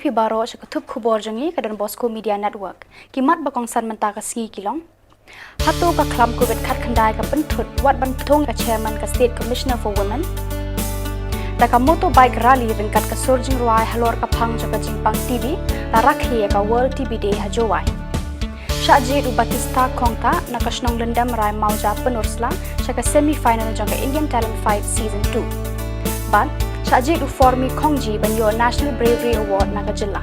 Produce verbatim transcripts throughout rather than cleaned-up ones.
Phi baroh sha ka thup khubor jong ngi ka Don Bosco Media Network. Ki mat ba kongsan mynta ka sngi ki long: Hato ka khlam covid khatkhyndai ka pynthut wat ban thung ka chairman ka State Commissioner for Women? Da ka motorbike rally ryngkat ka sur jingrwai halor ka phang jong ka jingpang T B, la rakhe ïa ka World T B Day ha Jowai. Shah jied u Batista Khongtha na ka shnong Lyndem Rai Mawja Pynursla sha ka semi final jong ka Indian Talent Fight Season two. Bad shah jied u Formi Khongji ban ïoh National Bravery Award na ka jylla.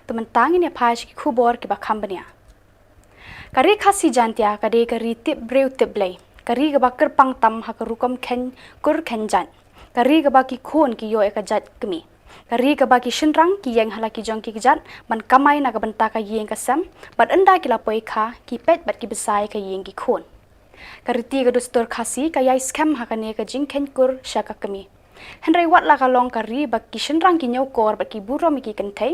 Te mynta ngin ïa phai sha ki khubor kiba kham bniah. Ka ri Khasi Jaintia ka dei ka ri tip briew tip Blei, ka ri kaba kyrpang tam ha ka rukom kheiñ kur kheiñ jait, ka ri kaba ki khun ki ïoh ïa ka jait kmie, ka ri kaba ki shynrang ki ïeng ha la ki jong ki kjat ban kamai na ka bynta ka ïing ka sem, bad ynda ki la poi kha ki peit bad ki bsa ïa ka ïing ki khun. Ka riti ka dustur Khasi ka ïai skhem ha kane ka jingkheiñ kur sha ka kmie. Hynrei wat la ka long ka ri ba ki shynrang ki ñiewkor bad ki burom ïa ki kynthei,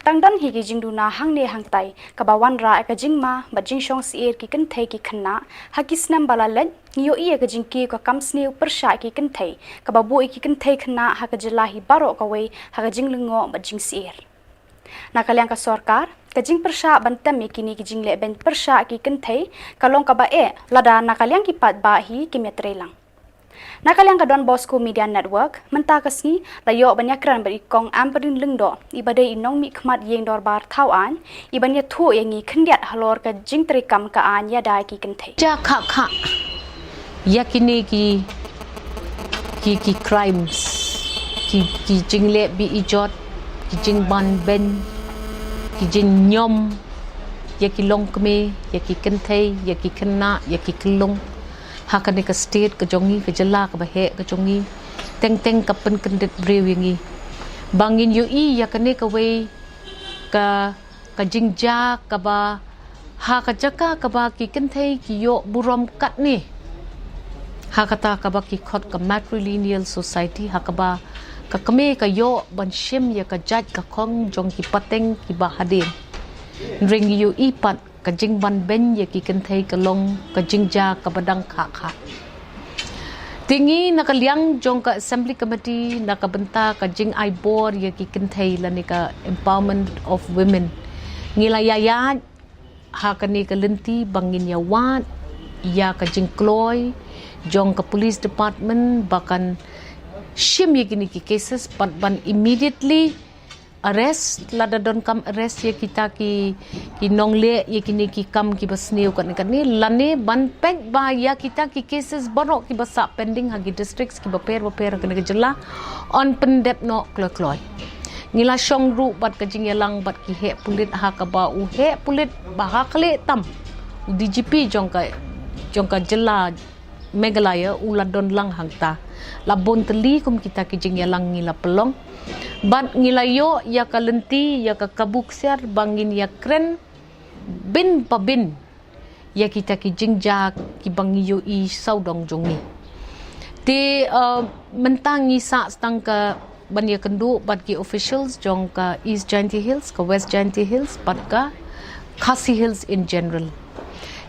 tang don hi ki jingduna hangne hangtai kaba wanrah ïa ka jingma bad jingshong syier ki kynthei ki khynnah. Ha ki snem ba la leit ngi ïohi ïa ka jingkiew ka kam sniew pyrshah ïa ki kynthei, kaba buh ïa ki kynthei khynnah ha ka jylla hi baroh kawei ha ka jinglyngngoh bad jingsyier. Na ka liang ka sorkar, ka jingpyrshah ban tem ïa kine ki jingleh beiñ pyrshah ïa ki kynthei ka long kaba eh, lada na ka liang ki paidbah hi kim ïatreilang. Na ka liang ka Don Bosco Media Network, mynta ka sngi la ïoh ban ïakren bad i Kong Ampareen Lyngdoh, iba dei i nongmihkhmat ïing dorbar thaw aiñ, iban ïathuh ïa ngi khyndiat halor ka jingtreikam ka aiñ ïada ïa ki kynthei. Jia khah khah ïa kine ki, ki, ki crimes, ki, ki jingleh beh ijot, ki jingban beiñ, ki jingñiom ïa ki longkmie, ïa ki kynthei, ïa ki khynnah, ïa ki khyllung ha kane ka state ka jong ngi, ka jylla kaba heh ka jong ngi. Teng teng ka pynkyndit briew ïa ngi ba ngin ïohi ïa kane kawei ka, ka jingjia kaba ha ka jaka kaba ki kynthei ki ïoh burom katne, ha kata kaba ki khot ka matrilineal society, ha kaba ka kmie ka ïoh ban shim ïa ka jait ka khong jong ki pateng kiba hadien. Hynrei ngi ïohi pat ka jingban beiñ ïa ki kynthei ka long ka jingjia kaba dang khah khah. Te ngi na ka liang jong ka Assembly Committee na ka bynta ka jingai bor ïa ki kynthei lane ka empowerment of women, ngi la ïa ïaid ha kane ka lynti ba ngin ïa wad ïa ka jingkloi jong ka Police Department ba kan shim ïa kine ki cases bad ban immediately arrest, lada donkam arrest ïa kita ki, ki nongleh ïa kine ki kam kiba sniew katne katne, lane ban peit ba ïa kita ki cases baroh kiba sah pending ha ki districts kiba pher bapher ha kane ka jylla yn pyndep noh kloi kloi. Ngi la shong ruh bad ka jingïalang bad ki heh pulit, ha kaba u heh pulit ba ha khlieh tam, u D G P jong ka, jong ka jylla Meghalaya u la don lang hangta. La bun tylli kum kita ki jingïalang ngi la pynlong. Bad ngi la ïoh ïa ka lynti, ïa ka kabu ksiar ba ngin ïa kren bin pa bin ïa kita ki jingjia kiba ngi ïohi sawdong jong ngi. Te, uh, mynta ngi sah tang ka ban ïakynduh bad ki officials jong ka East Jaintia Hills, ka West Jaintia Hills bad ka Khasi Hills in general.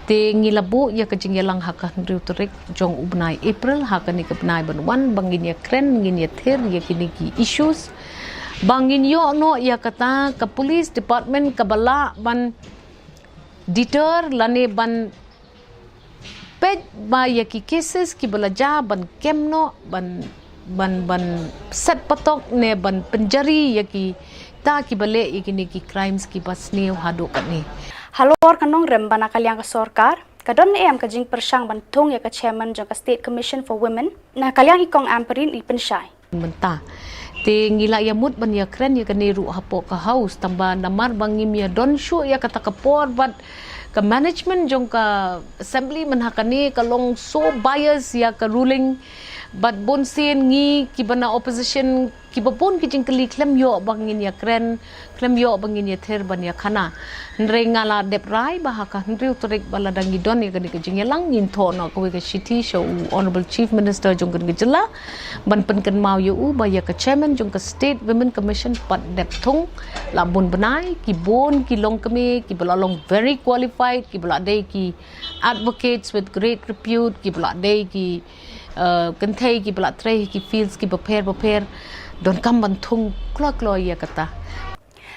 Te ngi la buh ïa ka jingïalang ha ka hynriew tarik jong u bnai April, ha kane ka bnai ban wan, ba ngin ïa kren, ngin ïa thir ïa kine ki issues, ba ngin ïoh noh ïa kata ka police department kaba lah ban deter lane ban peit ba ïa ki cases kiba la jia ban kem noh, ban, ban, ban set patok ne ban pynjari ïa kita kiba leh ïa kine ki crimes kiba sniew haduh katne. Halor ka nongrim ba na ka liang ka sorkar, ka don ne em ka jingpyrshang ban thung ïa ka chairman jong ka State Commission for Women, na ka liang i Kong Ampareen i pynshai. Mynta te ngi la ïa mut ban ïa kren ïa kane ruh hapoh ka House, tangba namar ba ngim ïa don shuh ïa kata ka por bad ka management jong ka Assembly mynta kane ka long so bias ïa ka ruling. Bad bun sien ngi kiba na opposition kiba bun ki jingkylli khlem ïoh ba ngin ïa kren, khlem ïoh ba ngin ïa thir ban ïa khana. Hynrei nga la dep rai ba ha ka hynriew tarik ba lada ngi don ïa kane ka jingïalang ngin thoh noh kawei ka shithi sha u Honourable Chief Minister jong kane ka jylla ban pynkynmaw ïa u ba ïa ka chairman jong ka State Women Commission pat dep thung. La bun bnai ki bun ki longkmie kiba la long very qualified, kiba la dei ki advocates with great repute, kiba la dei ki, uh, kynthei kiba la trei ki fields kiba pher bapher, donkam ban thung kloi kloi ïa kata.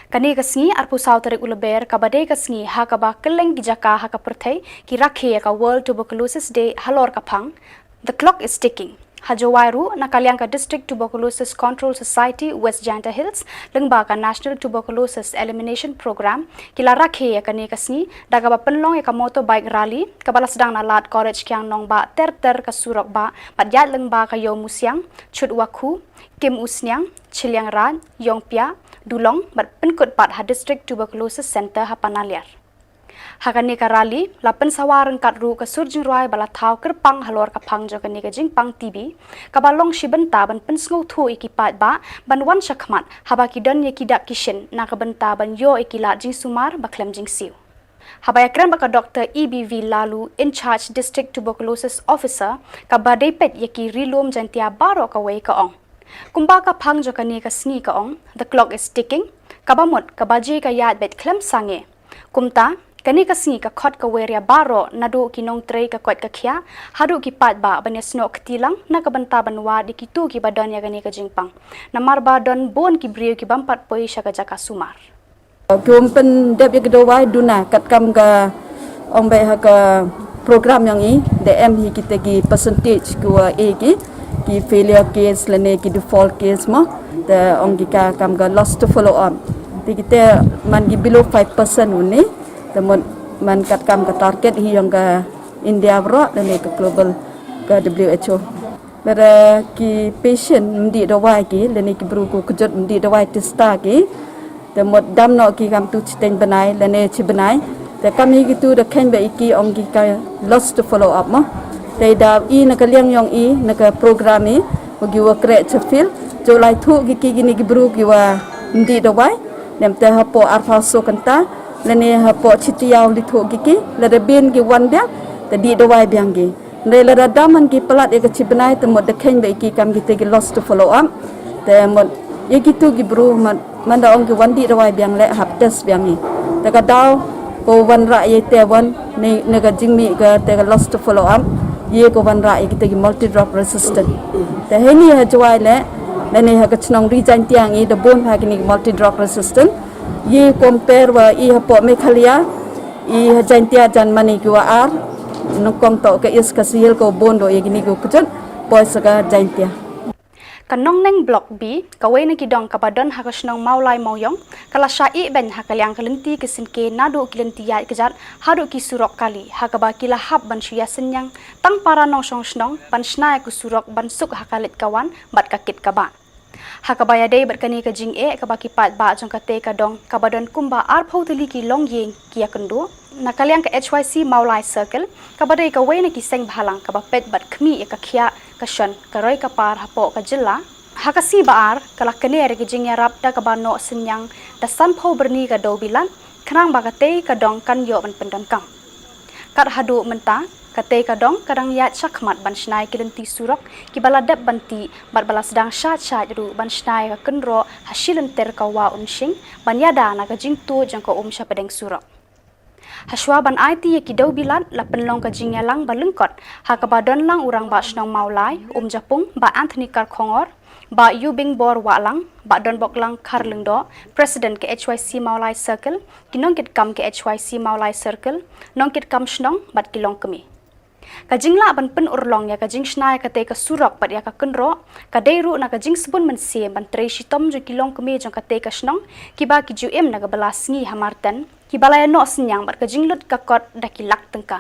Kane ka sngi arphew saw tarik u Lber kaba dei ka sngi ha kaba kylleng ki jaka ha ka pyrthei ki rakhe ïa ka World Tuberculosis Day halor ka phang The Clock is Ticking. Ha Jowai ruh na ka liang ka District Tuberculosis Control Society West Jaintia Hills lyngba ka National Tuberculosis Elimination Program ki la rakhe ïa kane ka sngi da kaba pynlong ïa ka motorbike rally kaba la sdang na lad College Kiang Nangbah ter ter ka surok bah bad ïaid lyngba ka Ïew Musiang, Chutwakhu, Kim Usniang, Chilliangraij, Ïongpiah, Dulong bad pynkut pat ha District Tuberculosis Centre ha Panaliar. Ha kane ka rally la pynsawa ryngkat ruh ka sur jingrwai ba la thaw kyrpang halor ka phang jong kane ka jingpang T B kaba long shi bynta ban pynsngewthuh ïa ki paidbah ban wan shakhmat haba ki don ïa ki dak ki shin na ka bynta ban ïoh ïa ki lad jingsumar ba khlem jingsiew. Haba ïakren bad ka Doctor E B V Laloo, In Charge District Tuberculosis Officer, kaba dei peit ïa ki Ri Lum Jaiñtia baroh kawei ka ong, kumba ka phang jong kane ka sngi ka ong, The clock is ticking, kaba mut ka baje ka ïaid beit khlem sangeh. Kumta kane ka sngi ka khot kawei ria baroh naduh ki nongtrei ka koit ka khiah haduh ki paidbah ban ïasnoh kti lang na ka bynta ban wad ïa kito kiba don ïa kane ka jingpang. Namar ba don bun ki briew ki bym pat poi sha ka jaka sumar. Ki ym pyndep ïa ka dawai duna katkam ka ong beit ha ka program jong i, da em hi kita ki percentage ki wa e ki, ki failure case lane ki default case mo, te ong ki ka kam ka lost to follow up. Te kita man ki below five percent uni, te mut man katkam ka target hi jong ka India baroh lane ka global ka W H O. Lada ki patient ym dih dawai ki, lane ki bru ku kjut ym dih dawai tista ki, te mut dam noh ki kam tu chiteng bnai, lane chi bnai. Te kam hi ki tu da kheiñ beit ïa ki ong ki ka lost to follow up mo. Te da i na ka liang jong i, na ka program i, wa ki wa kreh cha field, jo lai thuh ki ki kini ki bru ki wa ym dih dawai, nem te hapoh arphew so kynta, lane hapoh chi taiaw li thuh ki ki, lada bin ki wan biang, te dih dawai biang ki. Ndei lada dam man ki palat ïa ka chi bnai te mut da kheiñ beit ïa ki kam kita ki lost to follow up. Te mut ïa ki tu ki bru mut man da ong ki wan dih dawai biang leh hap test biang i. Te ka daw ko wan rah ïa te wan ne, ne ka jingmih ka te ka lost to follow up. Ïa ko wan rah ïa kita ki multi drug resistant. Te heini ha Jowai leh, lane ha ka chnong Ri Jaiñtia ngi da bun ha kini ki multi drug resistant. Ïa compare wa i hapoh Meghalaya, i ha Jaiñtia jan mani ki wa ar, nyngkong toh ka East Khasi Hills ko bun do ïa kini ko kjut, poi sa ka Jaiñtia. Ka Nongneng Block B, kawei na ki dong kaba don ha ka shnong Mawlai Mawiong, ka la shah ih beiñ ha ka liang ka lynti ka syngkien naduh ki lynti ïaid kjat haduh ki surok kali, ha kaba ki la hap ban shu ïa synñiang tang para nongshong shnong ban shna ïa ka surok ban suk ha ka leit ka wan bad ka kit ka bah. Ha kaba ïadei bad kane ka jingeh kaba ki paidbah jong katei ka dong kaba don kumba arphew tylli ki longïing ki ïa kynduh, na ka liang ka H Y C Mawlai Circle, kaba dei kawei na ki seng bhalang kaba peit bad khmih ïa ka khiah ka shon ka roi ka par hapoh ka jylla, ha ka sngi ba ar ka la kner ïa ka jingïarap da kaba noh synñiang da sanphew byrni ka dewbilat, khnang ba katei ka dong kan ïoh ban pyndonkam. Kat haduh mynta, katei ka dong ka dang ïaid shakhmat ban shna ïa ki lynti surok kiba la dep ban tih bad ba la sdang shait shait ruh ban shna ïa ka kynroh ha shi lynter ka Wah Umshing ban ïada na ka jingtuid jong ka um shapdeng surok. Hashwa ban aiti ïa ki dewbilat la pynlong ka jingïalang ba lyngkot ha kaba don lang u rangbah shnong Mawlai, Umjapung, Bah Anthony Karkhongor, Bah Yubingbor Wahlang, Bah Donboklang Kharlyngdoh, President ka H Y C Mawlai Circle, ki nongkitkam ka H Y C Mawlai Circle, nongkitkam shnong bad ki longkmie. Ka jinglah ban pynurlong ïa ka jingshna ïa katei ka surok bad ïa ka kynroh ka dei ruh na ka jingsbun mynsiem ban trei shitom jong ki longkmie jong katei ka shnong kiba ki ju im na ka bylla sngi ha marten, kiba la ïa noh synñiang bad ka jinglut ka kot da ki lak tyngka.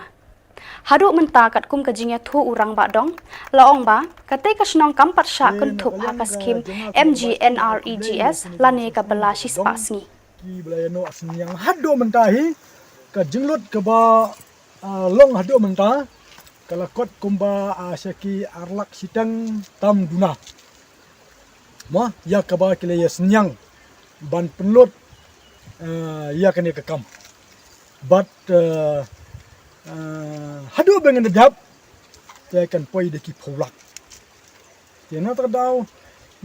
Haduh mynta katkum ka jingïathuh u rangbah dong, la ong ba katei ka shnong kam pat shah kynthup ha ka skhim M G N R E G S lane ka bylla shispah sngi. Ki ba la ïa noh synñiang haduh mynta hi ka jinglut kaba, ah, long haduh mynta ka la kot kumba, ah, sha ki ar lak shiteng tam duna. Mo, ïa kaba ki la ïa synñiang ban pynlut, eh, ïa kane ka kam. Bad, eh, eh, haduh ba ngan da dep te kan poi da ki phew lak. Te na ta daw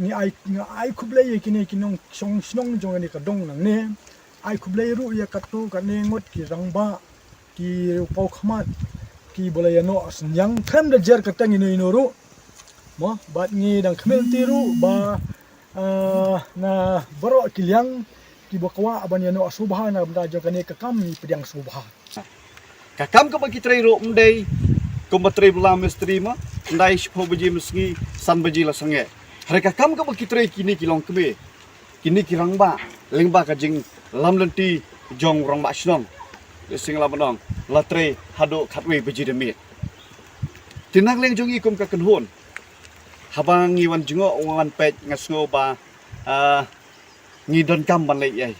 ngi ai, ngi ai khublei ïa kine ki nongshong shnong jong kane ka dong nangne. Ai khublei ruh ïa katto katne ngut ki rangbah, ki riew paw khmat, ki ba la ïa noh synñiang khlem da jer kyrteng ino ino ruh. Mo, bad ngi dang khmih lynti ruh ba, ah, na baroh ki liang Kiba kwah ban ïa noh sngewbha na bynta jong kane ka kam, ngi pdiang sngewbha. Ka kam kaba ki trei ruh ym dei kumba trei bylla mistri ma, ym dei shiphew baje mynsngi, san baje la sangeh. Hynrei ka kam kaba ki trei kine ki longkmie, kine ki rangbah, lyngba ka jinglam lynti jong rangbah shnong, sing la ban ong, la trei haduh khatwei baje da miet. Te na ka liang jong ngi kum ka kynhun, haba ngi wan jngoh wan peit, nga sngew ba, ah, ngi donkam ban leh ei ei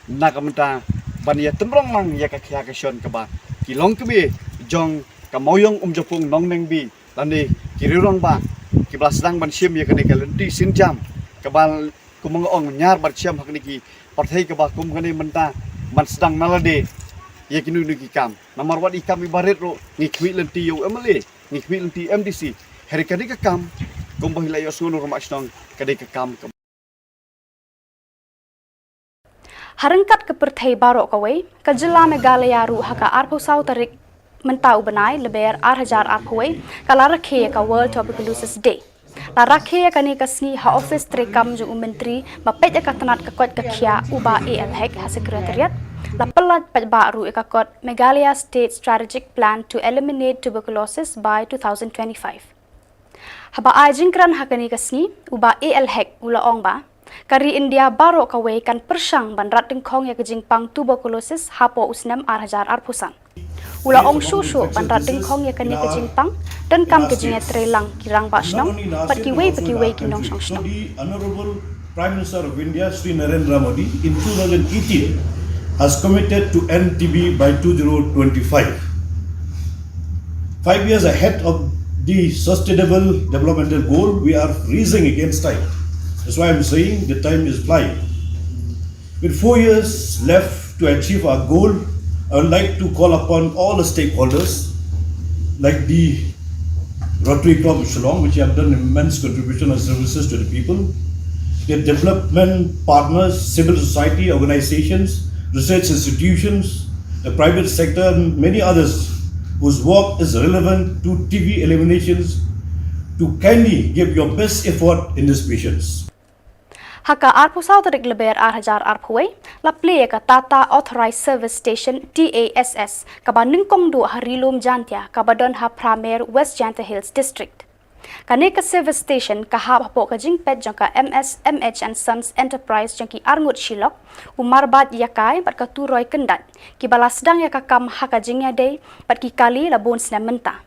na ka bynta ban ïa tynrong lang ïa ka khia ka shon kaba ki longkmie jong ka Mawïong Umjapung Nongnengbi lane ki riew rangbah kiba la sdang ban shim ïa kane ka lynti sienjam kaba, kum nga ong, ñiar bad shem ha kine ki pyrthei kaba kum kane mynta ban sdang na lade ïa kino kino ki kam. Namar wat i kam iba rit ruh ngi khmih lynti ïa u M L A, ngi khmih lynti M D C. Hynrei kane ka kam, kumba hi la ïohsngew na u rangbah shnong, kane ka kam ka Ha ryngkat ka pyrthei baroh kawei, ka jylla Meghalaya ruh ha ka arphew saw tarik mynta u bnai Lber ar hajar arphew wei, ka la rakhe ïa ka World Tuberculosis Day. La rakhe ïa kane ka sngi ha office treikam jong u Myntri ba peit ïa ka tnat ka koit ka khiah, u Bah A L Hek, ha Secretariat. La pyllait paidbah ruh ïa ka kot Meghalaya State Strategic Plan to Eliminate Tuberculosis by two thousand twenty-five. Haba ai jingkren ha kane ka sngi, u Bah A L Hek u la ong ba ka ri India baroh kawei kan pyrshang ban rat dyngkhong ïa ka jingpang tuberculosis hapoh u snem ar hajar arphew san. U la ong shuh shuh ban rat dyngkhong ïa kane ka jingpang, donkam ka jingïatreilang ki rangbah shnong bad kiwei pa kiwei ki nongshong shnong. Prime Minister of India, Shri Narendra Modi, in two thousand eighteen, has committed to end T B by two thousand twenty-five. Five years ahead of the Sustainable Developmental Goal, we are racing against time. That's why I'm saying the time is flying. With four years left to achieve our goal, I would like to call upon all the stakeholders, like the Rotary Club of Shillong, which have done immense contribution and services to the people, their development partners, civil society organizations, research institutions, the private sector, and many others whose work is relevant to T B eliminations, to kindly give your best effort in this patience. Ha ka arphew saw tarik Lber ar hajar arphew wei, la plie ïa ka Tata Authorized Service Station, T A S S, kaba nyngkong duh ha Ri Lum Jaintia, kaba don ha Phramer, West Jaintia Hills District. Kane ka service station ka hap hapoh ka jingpeit jong ka M S M H and Sons Enterprise jong ki arngut shilok, u Marbad Ïakai bad ka Turoi Kyndait, kiba la sdang ïa ka kam ha ka jingïadei bad ki kali la bun snem mynta.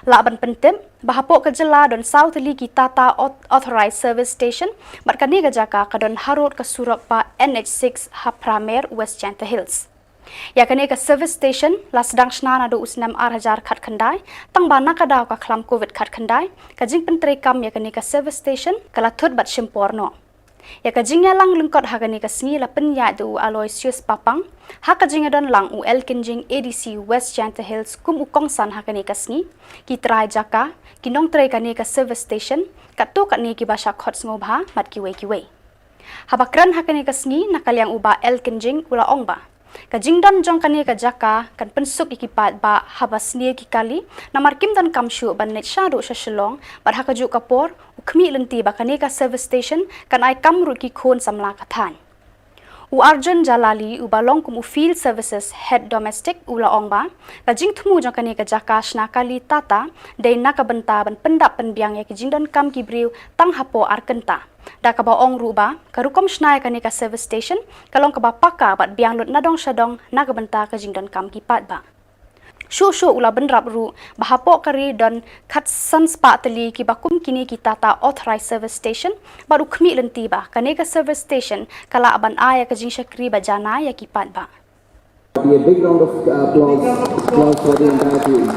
Lah ban pyntip ba hapoh ka jylla don saw tylli ki Tata Au-, Authorized Service Station, bad kane ka jaka ka don harud ka surok ba N H six ha Phramer, West Jaintia Hills. Ïa kane ka service station la sdang shna naduh u snem ar hajar khatkhyndai, tang ba na ka daw ka khlam Covid khatkhyndai, ka jingpyntreikam ïa kane ka service station ka la thut bad shim por noh. Ïa ka jingïalang lyngkot ha kane ka sngi la pynïaid da u Aloysius Papang, ha ka jingïadon lang u L Kynjing, A D C West Jaintia Hills, kum u kongsan ha kane ka sngi, ki trai jaka, ki nongtrei kane ka service station, katto katne kiba shah khot sngewbha bad kiwei kiwei. Haba kren ha kane ka sngi, na ka liang u Bah L Kynjing u la ong ba ka jingdon jong kane ka jaka kan pynsuk ïa ki paidbah haba sniew ki kali, namar kim donkam shuh ban leit shaduh sha Shillong, bad ha kajuh ka por u khmih lynti ba kane ka service station kan ai kam ruh ïa ki khun samla ka thaiñ. U Arjun Jalali, uba long kum u Field Services Head Domestic, u la ong ba ka jingthmu jong kane ka jaka shna kali Tata dei na ka bynta ban pyndap pynbiang ïa ki jingdonkam ki briew tang hapoh ar kynta. Da kaba ong ruh ba ka rukom shna ïa kane ka service station ka long kaba paka bad biang lut na dong sha dong na ka bynta ka jingdonkam ki paidbah. Shuh shuh u la bynrap ruh ba hapoh ka ri don khatsan spah tylli kiba kum kine ki Tata Authorized Service Station, bad u khmih lynti ba kane ka service station ka lah ban ai ïa ka jingshakri ba janai ïa ki paidbah. Be a big round of, uh, applause, applause for the entire team.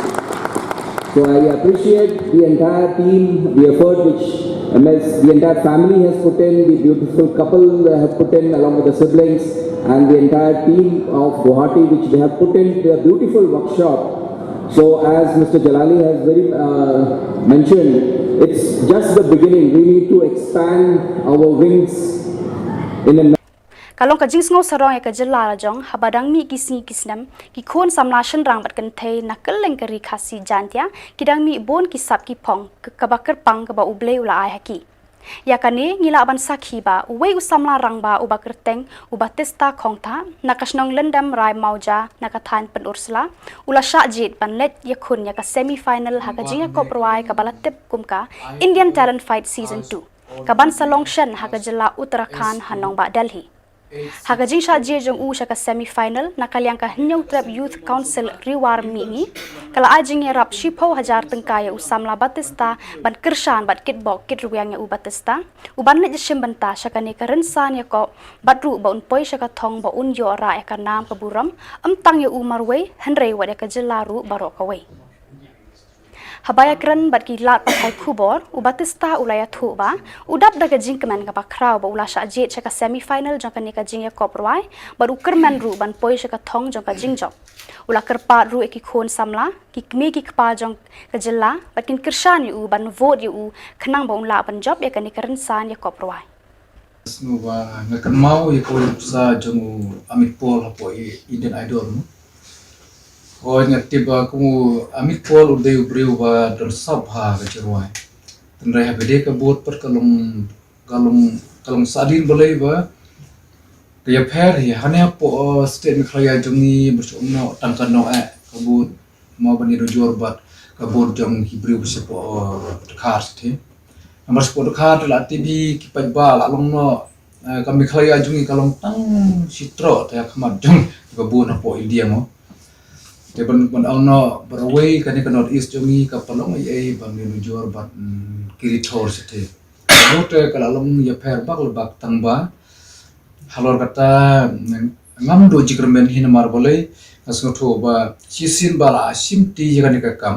So I appreciate the entire team, the effort which M S, the entire family has put in, the beautiful couple, uh, have put in along with the siblings, and the entire team of Guwahati, which they have put in their beautiful workshop. So as Mister Jalali has very, uh, mentioned, it's just the beginning. We need to expand our wings in a Ka long ka jingsngew sarong ïa ka jylla la jong, haba dang mih ki sngi ki snem, ki khun samla shynrang bad kynthei na kylleng ka ri Khasi Jaintia ki dang mih bun ki sap ki phong, ka, kaba kyrpang kaba U Blei u la ai ha ki. Ïa kane ngi lah ban sakhi ba uwei u samla rangbah uba kyrteng u Batista Khongthah na ka shnong Lyndem Rai Mawja na ka thaiñ Pynursla u la shah jied ban leit ïakhun ïa ka semi final ha ka jingïakop rwai kaba la tip kum ka Indian Talent Fight Season two, kaban sa long shen ha ka jylla Uttarakhand ha nongbah Delhi. Ha ka jingshah jied jong u sha ka semi final na ka liang ka Hynñiewtrep Youth Council Riwar Mihngi, ka la ai jingïarap shiphew hajar tyngka ïa u samla Batista ban kyrshan bad kitbok kitrwiang ïa u Batista u ban leit shim bynta sha kane ka rynsan ïakop bad ruh ba un poi sha ka thong ba un ïoh rah ïa ka nam ka burom, ym tang ïa u marwei hynrei wat ïa ka jylla ruh baroh kawei. Haba ïakren bad ki lad pathai khubor, u Batista u la ïathuh ba u dap da ka jingkmen kaba khraw ba u la shah jied sha ka semi final jong kane ka jingïakop rwai bad u kyrmen ruh ban poi sha ka thong jong ka jingjop. U la kyrpad ruh ïa ki khun samla, ki kmie ki kpa jong ka jylla bad kin kyrshan ïa u ban vote ïa u khnang ba un lah ban jop ïa kane ka rynsan ïakop rwai. Sngewbha nga kynmaw ïa ka wei nuksa jong u Amit Paul hapoh i Indian Idol mo. Hooid nga tip ba kum u Amit Paul u dei u briew ba don sap ha ka jingrwai. Tynrai ha ka dei ka bud pat ka long ka long ka long sadin balei ba ka ïapher hi hane hapoh, uh, state Meghalaya jong ngi ba shu ong noh tang ka noh eh ka bud mo ban ïa nujor bad ka bud jong ki briew ba shu poh, uh, dkhar sthi. Namar shu poh dkhar te la T V ki paidbah la long noh, eh, ka Meghalaya jong ngi ka long tang shi troh te ha khmat jong ka bud hapoh India mo. Te ban ban ong noh baroh kane ka North East jong ngi ka pynlong ei ei ban ïa nujor bad, mm, ki ri thor sthi. Ka bud te ka la long ïapher bak le bak tang ba halor kata, mm, ngam duh jingkyrmen hi namar balei nga sngewthuh ba shisien ba la shim ti ïa kane ka kam.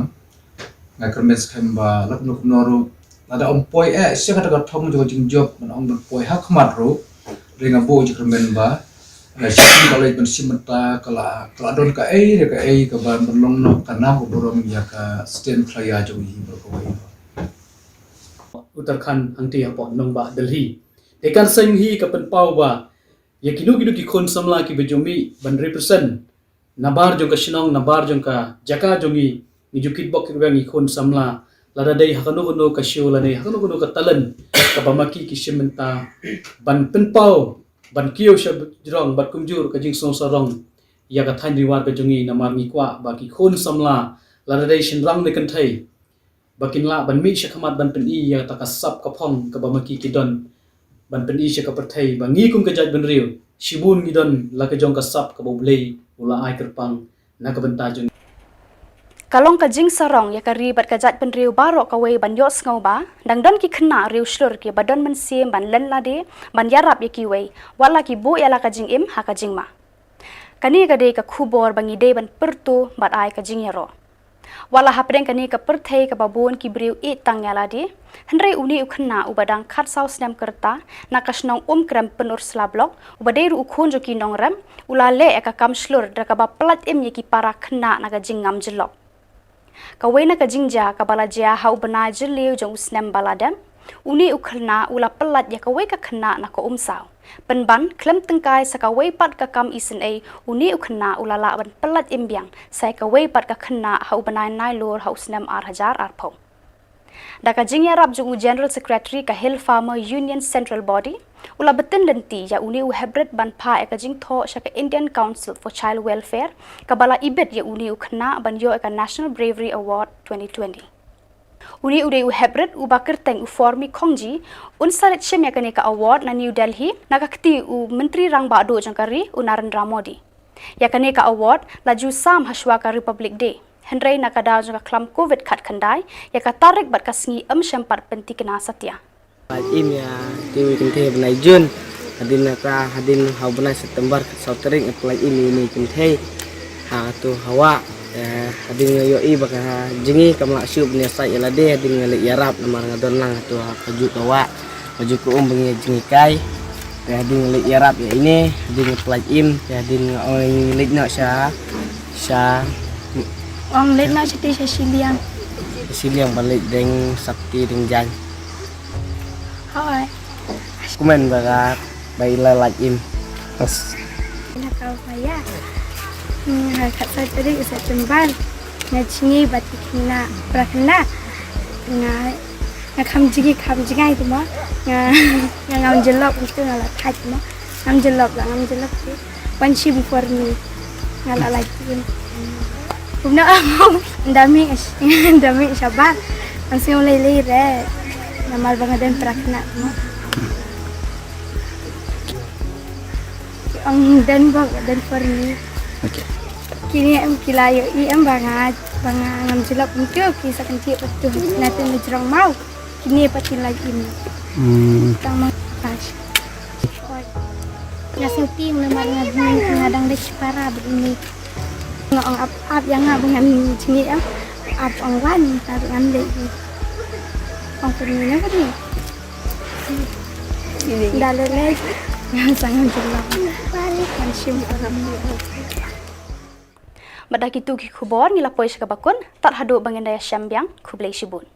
Nga kyrmen skhem ba la kumno kumno ruh lada ym poi eh sha kata ka thong jong ka jingjop ban ong ban poi ha khmat ruh. Hynrei nga buh jingkyrmen ba, eh, shisien ba la leit ban shim bynta ka la ka la don kaei re kaei kaba ban long noh ka nam ka burom ïa ka state Meghalaya jong ngi baroh kawei. Uttarakhand hangtei hapoh nongbah Delhi. Te kan seng hi ka pynpaw ba ïa kino kino ki khun samla kiba ju mih ban represent nabar jong ka shnong, nabar jong ka jaka jong ngi, ngi ju kitbok kitrwiang ïa ki khun samla lada dei ha kano kano ka show lane ha kano kano ka talent kaba ma ki ki shim bynta ban pynpaw ban kiew sha jrong bad kumjuh ka jingsngew sarong ïa ka thaiñ Riwar ka jong ngi namar ngi kwah ba ki khun samla lada dei shynrang ne kynthei ba kin lah ban mih sha khmat ban pyni ïa kata ka sap ka phong kaba ma ki ki don ban pyni sha ka pyrthei ba ngi kum ka jaitbynriew shibun ngi don la ka jong ka sap kaba U Blei u la ai kyrpang na ka bynta jong ngi. Ka long ka jingsarong ïa ka ri bad ka jaitbynriew baroh kawei ban ïohsngew ba dang don ki khynnah riew shlur kiba don mynsiem ban len lade ban ïarap ïa kiwei wat la ki buh ïa la ka jingim ha ka jingma. Kane ka dei ka khubor ba ngi dei ban pyrto bad ai ka jingïaroh. Wat la hapdeng kane ka pyrthei kaba bun ki briew ïeit tang ïa lade, hynrei une u khynnah uba dang khatsaw snem ka rta na ka shnong Umkrem Pynursla Block uba dei ruh u khun jong ki nongrep u la leh ïa ka kam shlur da kaba pyllait im ïa ki para khynnah na ka jingngam jyllop. Kawei na ka jingjia kaba la jia ha u bnai Jylliew jong u snem ba la dep, une u khynnah u la pyllait ïa kawei ka khynnah na ka umsaw. Pynban khlem tyngkai sa kawei pat ka kam isynei, une u khynnah u la lah ban pyllait im biang sa ïa kawei pat ka khynnah ha u bnai Nailur ha u snem ar hajar arphew. Da ka jingïarap jong u General Secretary ka Hill Farmer Union Central Body, u la btin lynti ïa une u hybrid ban phah ïa ka jingthoh sha ka Indian Council for Child Welfare kaba la ibit ïa une u khynnah ban ïoh ïa ka National Bravery Award twenty twenty. Une u dei u hybrid uba kyrteng u Formi Khongji, un sa leit shim ïa kane ka award na New Delhi na ka kti u Myntri Rangbah Duh jong ka ri u Narendra Modi. Ïa kane ka award la ju sam hashwa ka Republic Day. Hynrei na ka daw jong ka khlam covid khatkhyndai, ïa ka tarik bad ka sngi ym shym pat pynthikna satia. Pynlait im ïa kiwei kynthei ha bnai June. Hadien nangta hadien ha u bnai September khatsaw tarik nga pynlait im ïa ine i kynthei ha kato ka wah. Eh, hadien nga ïohi ba ka jong ngi kam lah shuh ban ïasaid ïa lade, hadien nga leit ïarap namar nga don lang hato ha kajuh ka wah, kajuh ka um ba ngi jinghikai. Te hadien nga leit ïarap ïa ine, hadien nga pynlait im, te hadien nga ong leit noh sha sha Ong leit noh shatei sha shiliang. Shiliang ba leit deng sapti deng jaiñ. Hooid. Kumne ba ka ba i la lait im. Ina ka ba ïa. Hmm, ha khatsaw tarik September. Nga jngi bad ki khynnah, para khynnah. Nga Nga kham jngai, kham jngai tu mo. Nga, nga ngam jyllop itu nga la thait mo. Ngam jyllop la, ngam jyllop tu. Wan shim for me. Nga la like tu. Kumno amo. Ndami, ndami shabar. Ang sing lei lei re. Namar ba nga don para khynnah tu mo. Ang don ba, don for me. Okay. Kine em ki la ïohi em ba nga, ba nga ngam jyllop mynta ki sa kan thiah pat tu. Na tu na jrong maw. Kine pat ki la im. Hmm. Tang mang pas. Nga sngewthuh namar nga, nga dang dei shipara bad ini. Nga ong ap ap ïa nga ba ngam jngai em. Ap ong wan, tapi ngam dei. Ong for me na for me. Ini. Dah lelek. Ngam sangam jyllop. Ngam shim. Bad da kitu ki khubor ngi la poi sha kaba kut, tad haduh ba ngin da ïashem biang, khublei shibun.